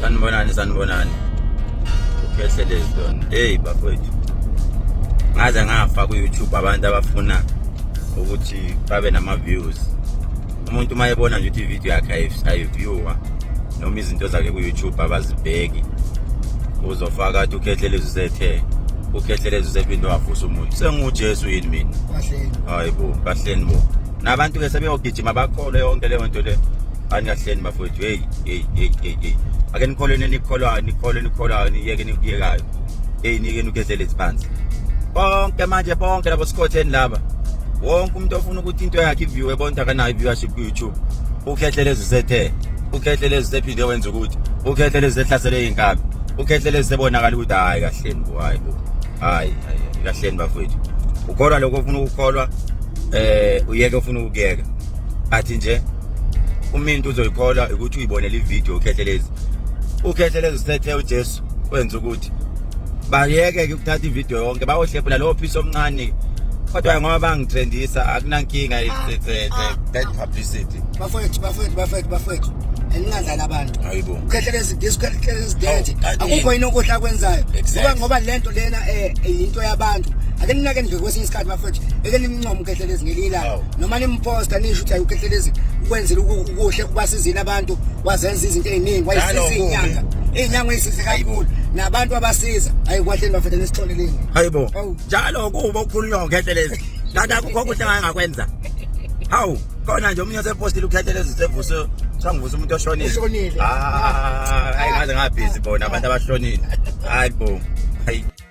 Sanibonani, sanibonani. Ukhehlelezi lona. Hey bafowethu. Ngaze ngafa ku YouTube abantu abafuna ukuthi babe nama views. Umuntu uma ebona nje ukuthi ivideo yakhe ayiviewa noma izinto zakhe ku YouTube abazibheki. Uzofaka athi uKhehlelezi usethe uKhehlelezi usephinde wavusa umuntu. SenguJesu yini mina? Kahleni. Hayibo, kahleni bo. Nabantu ke sebeyogijima bakholwe yonke leyo nto le. Ani kahleni bafowethu. Hey, hey, hey, hey, hey. Ake nikholwe enikholwayo, nikholwe enikholwayo, niyeke enikuyekayo. Hey, niyeke nukhehlelezi phansi. Bonke manje bonke labo sikhotheni laba. Wonke umuntu ofuna ukuthi into yakhe iviewe bonke akanayo viewership ku YouTube. Ukhehlelezi usethe. Ukhehlelezi usephinde wenza ukuthi. Ukhehlelezi usehlaselwe inkabi. Ukhehlelezi sebonakala ukuthi hayi kahleni bo, hayi bo. Hayi, hayi, kahleni bafowethu. Ukholwa lokho ofuna ukukholwa uyeke ofuna ukuyeka. Athi nje umuntu uzoyikholwa ukuthi uyibonele ivideo uKhehlelezi. UKhehlelezi usethe uJesu wenza ukuthi bayeke ke ukuthatha ivideo yonke bayohlephula lowo piece omncane kodwa ngoba bangitrendisa akunankinga, it's a bad publicity. Bafowethu, bafowethu, bafowethu, bafowethu, eningadlali abantu. Hayibo. Ukhehlelezi this, ukhehlelezi that. Hawu, kanti akukho yini okuhle akwenzayo. Exactly. Ngoba lento lena into yabantu. Ake ninake nje kwesinye isikhathi bafowethu, eke nimncome uKhehlelezi ngelinye ilanga Hawu. noma nimposta nisho ukuthi ayi, uKhehlelezi ukwenzela ukuhle, kubasizile abantu, wazenza izinto ey'ningi, wayisiza Njalo iy'nyanga, iy'nyanga ey'size kakhulu nabantu abasiza. Ayi, kwahleni bafethu, nisixoleleni. Hayibo. Hawu. Njalo kuba ukukhulunywa ngoKhehlelezi kanti akukho okuhle ngangakwenza. Hawu, khona nje omunye osepostile uKhehlelezi usevuse, sangivusa umuntu oshonile. Oshonile. Ah, hayi, ngaze ngabhizi bona abantu abashonile. Hayi bo, hayi.